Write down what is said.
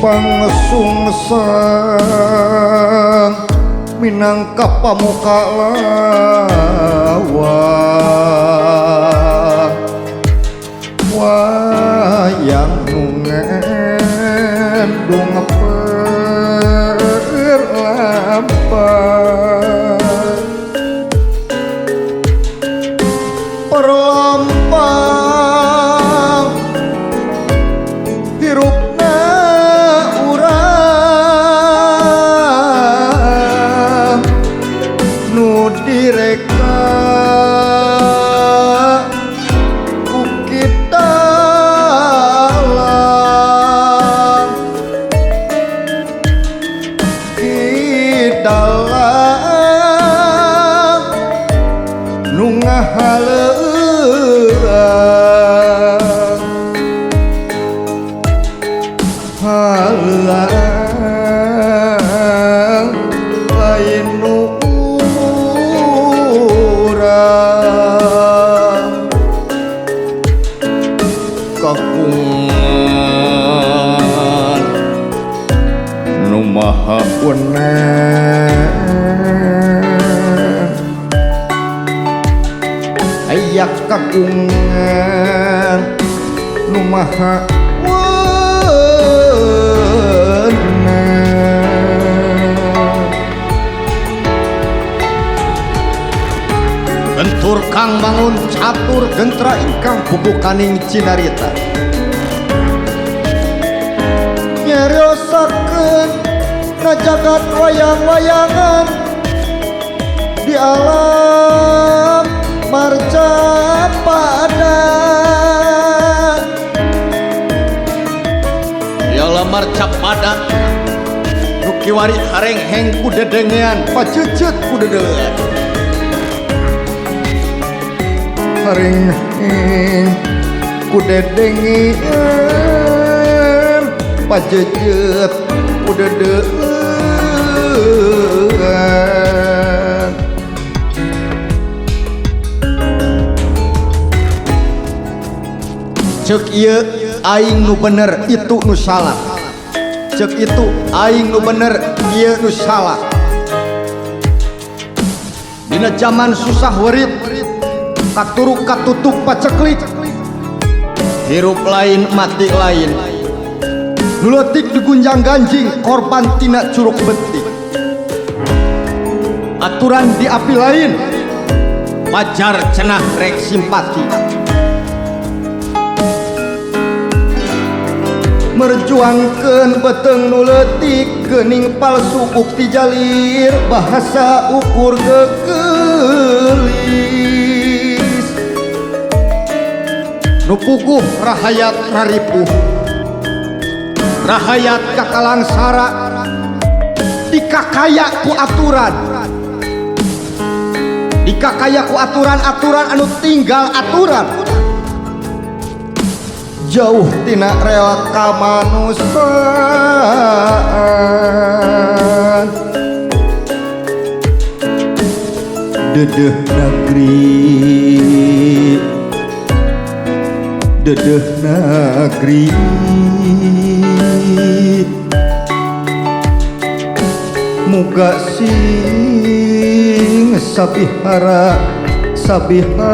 Sumpang sungsang minangka pamuka lawang wayang nu ngandung perlampah perlampah hirupna urang nu direka ku kita lang kita lang nu ngahaleuang haleuang lain nu urang kagungan nu maha wenang aya kagungan nu maha wenang. Gentur kang bangun catur gentra ingkang bubukaning cinarita nyariosakeun na jagat wayang-wayangan di alam marcapada. Di alam marcapada nu kiwari harengheng ku dedengean paceuceut ku dedeuean harengheng ku dedengean paceuceut ku dedeuean. Ceuk ieu aing nu bener itu nu salah, ceuk itu aing nu bener ieu nu salah. Dina zaman susah werit katuruk katutup paceklik hirup lain mati lain nu leutik digunjang ganjing korban tina curug betik aturan di api lain wajar cenah rek simpati merjuangkeun beuteung nu leutik geuning palsu bukti jalir bahasa ukur geulis nu puguh rahayat raripuh rahayat kakalangsara dikakaya ku aturan dikakaya ku aturan-aturan anu tinggal aturan jauh tina rel kamanusiaan. Dedeh negeri, dedeh negeri, muga sing sabihara sabihari.